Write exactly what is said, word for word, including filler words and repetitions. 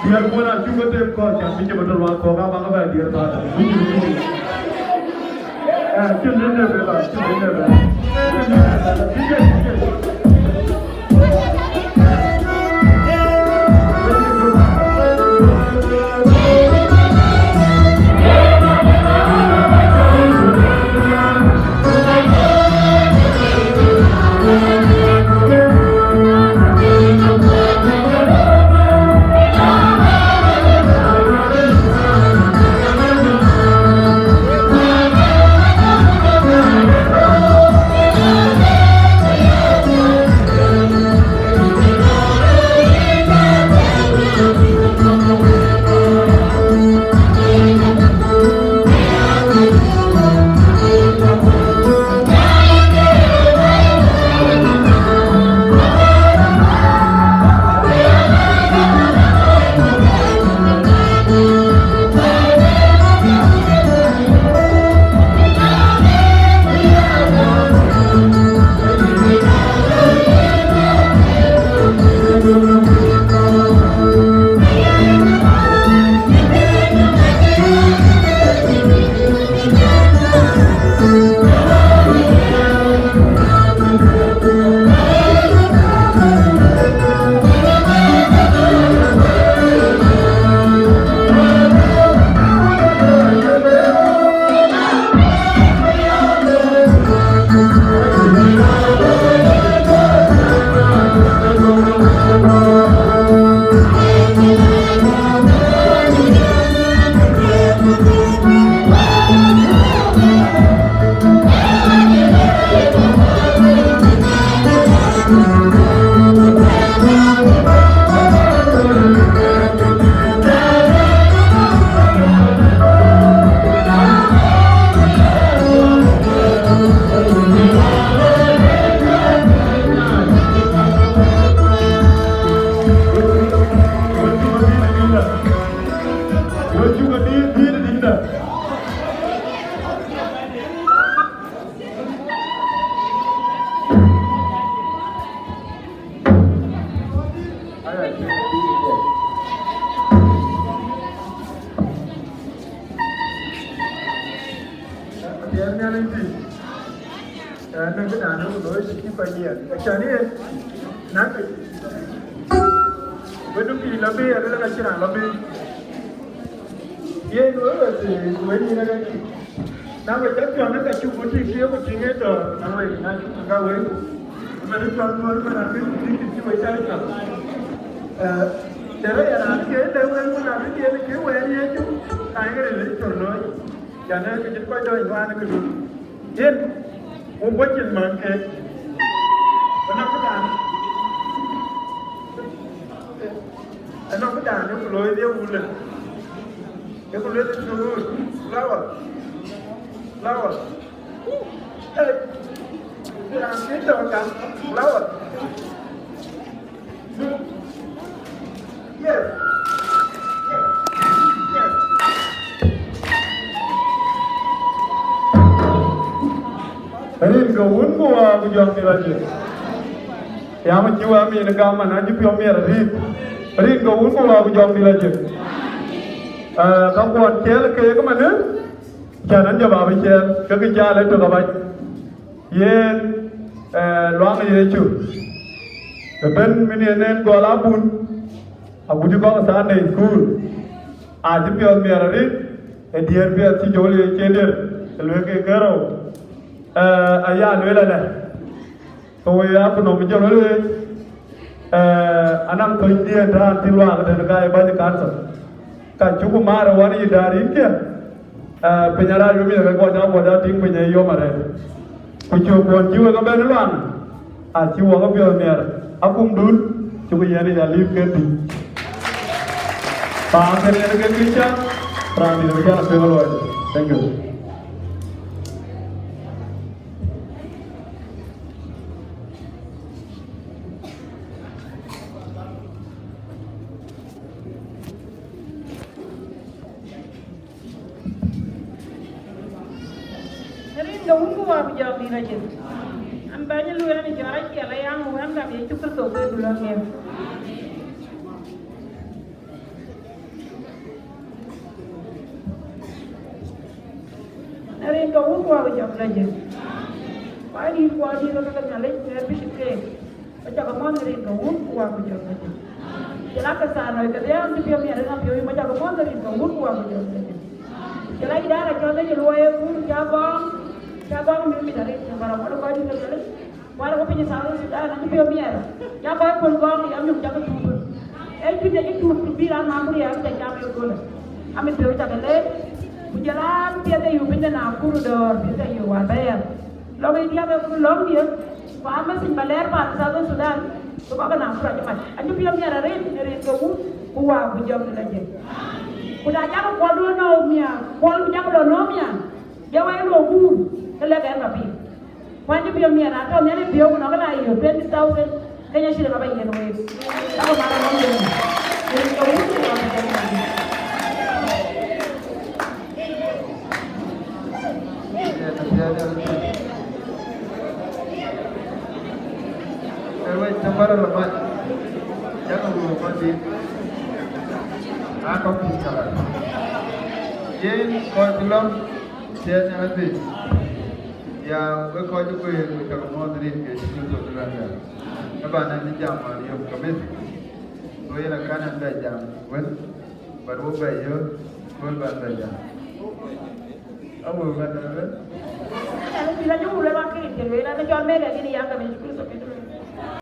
Diäär kuɔn acuk ke them kɔc, can bï cï bä tɔ luaak kɔ̈k, abä ke bɛ diäär thaar. Eh, cïn nin de bela, cïn nin de bela. Ënë këdan ë ku looi të cï kɔc yiɛ̈n, acan yen, na ke bï duk pïïr Lɔ bï, alëlë ka cï raan lɔ bï. Yen wek wek, wek nyin ë rɛ̈ɛ̈c. Na wek cä piɔ̈n, ka cuk ku tik, cï ku tïŋ ë dɔ̈ɔ̈r, na wek, na cuk ka wek. Mɛn ë cɔl duɔ̈ɔ̈r, mɛn akë ku tik, cï wek cä cɔl. Ee, të rɛ̈ɛ̈c raan ke le wek, mɛn akë diëëth ke wɛɛr Yecu, ka ye ril ë cɔl looi. Yan ë ke cït kɔc dɔny wään ë këdu. Yen, wek bɔ̈ cin man ke. Ënɔɔnë këdan. Ënɔɔnë këdan ë ku looi dhie wulë. Ë ku looi dhie wulë. Flower. Flower. Hey. Raan cï tɔ̈ ka. Flower. Yes. Yes. Yes. Rin ke wun ku waa ku jɔŋ dït acï. Yam acï wek min gam man acï piɔ̈u miɛt arït. Rin ke wun ku waa ku jɔŋ dït acï. Eh, ka kuɔn ciɛɛl keek manë, cän an jɔ ba bï ciɛɛl, ke kë caal ë tök abac. Yen, eh, luaŋ Yecu. Ëbën min yen en gɔl abun, agut kɔk Sunday school. Acï piɔ̈u miɛt arït, ë diëër piɛth cï jɔl ye cïn diëër, ë lueel ke kërou. Eh, aya lueel alɛ. Ke wek ya ku nɔm jɔl wek, eh, anam thöny diëën tään thïn luaak tën ka ye bäny kansa. Ka cuk maar wan yï darin kiɛ, eh, piny arac wek mïth ke guɔc, aguɔc atïŋ piny ë yom arëët. Ku cök kuɔn cï wek ëbɛ̈n luaŋ, acï wok ë piɔ̈ɔ̈th miɛt, akumdun, cuk yen ya liu ke tïŋ. Paan kën yen ke kï cak, raan dït bï cak piŋ luɔi. Thank you. Rin ke wun ku waa ku jɔŋ dït acïn. An bɛ̈ny lueel an cɔɔr aciɛl aya ŋö wën gam Yecu Kërtho ke dulɔŋ ŋiɛ̈m. Rin ke wun ku waa ku jɔŋ dït acïn. Wai dït ku waa dït ke ke Nhialic ke bï cït keek. Macak mɔ̈th rin ke wun ku waa ku jɔŋ dït. Cï la ke thaar nɔ̈k ke dhiau cï piɔ̈u miɛt ënɔɔnë piɔ̈u, macak mɔ̈th rin ke wun ku waa ku jɔŋ dït. Cï la idara cɔl ke cï luɔi ë kur, ca gɔŋ, ca gɔŋ mit mit arëët, cï bä rɔt kɔc dït ke Nhialic. Kuat ku piny South Sudan acï piɔ̈u miɛt. Ca kɔc kuöl gɔŋ ya nyuc cak tup. Ee cït acï tup ku bï raan maŋ ku riɛɛk cak cam ë köölë. Amit piɔ̈u cak leec. Ku jɔl a piɛth ë yök piny de Nakuru dɔ̈ɔ̈r, piɛth ë yök wäär bɛ̈ɛ̈r. Lɔ̈k ë diäk ë ku lɔ̈ŋ diëk, ku a message ba lɛɛr pan South Sudan, ku bä ke Nakuru acï mac. Acï piɔ̈u miɛt arëët në rin ke wun, ku waa ku jɔŋ dït acïn. Ku na jakï kuɔldu ënɔɔnë miäk, kuɔl ku jakï lɔ ënɔɔnë miäk, jɔ wɛɛr lɔ guur, ke lɛ̈k ɛn bä piŋ. Ku acï piɔ̈u miɛt, na tɔ̈ Nhialic piɔ̈u, ku nɔ̈k la yök twenty thousand, ke nya cï lëk abä yiɛn week. Ka ku mar ënɔɔnë, rin ke wun ku waa ku jɔŋ dït. Ee wec të bärë lɔ mac, yak ë wëu kɔc dït, aa kɔc kuc kalat. Yen kɔc cï lɔ, ciɛɛn ë piny, ya wek kɔc ë kueer, ku cak mɔ̈ɔ̈th rin ke cï Yecu Kërtho. Ëbɛ̈n ɛn cï jam wäär yom ke mïth, ku yen akɛ̈n ɛn bɛ jam wën, but wo bɛ yök, kööl bɛ̈n bɛ jam. Awëu ka tɛ̈ bɛ̈n. Ɛn cï la jɔŋ lueel wan ke rin cï lueel, an, cɔl Mary akën ya ke Yecu Kërtho ke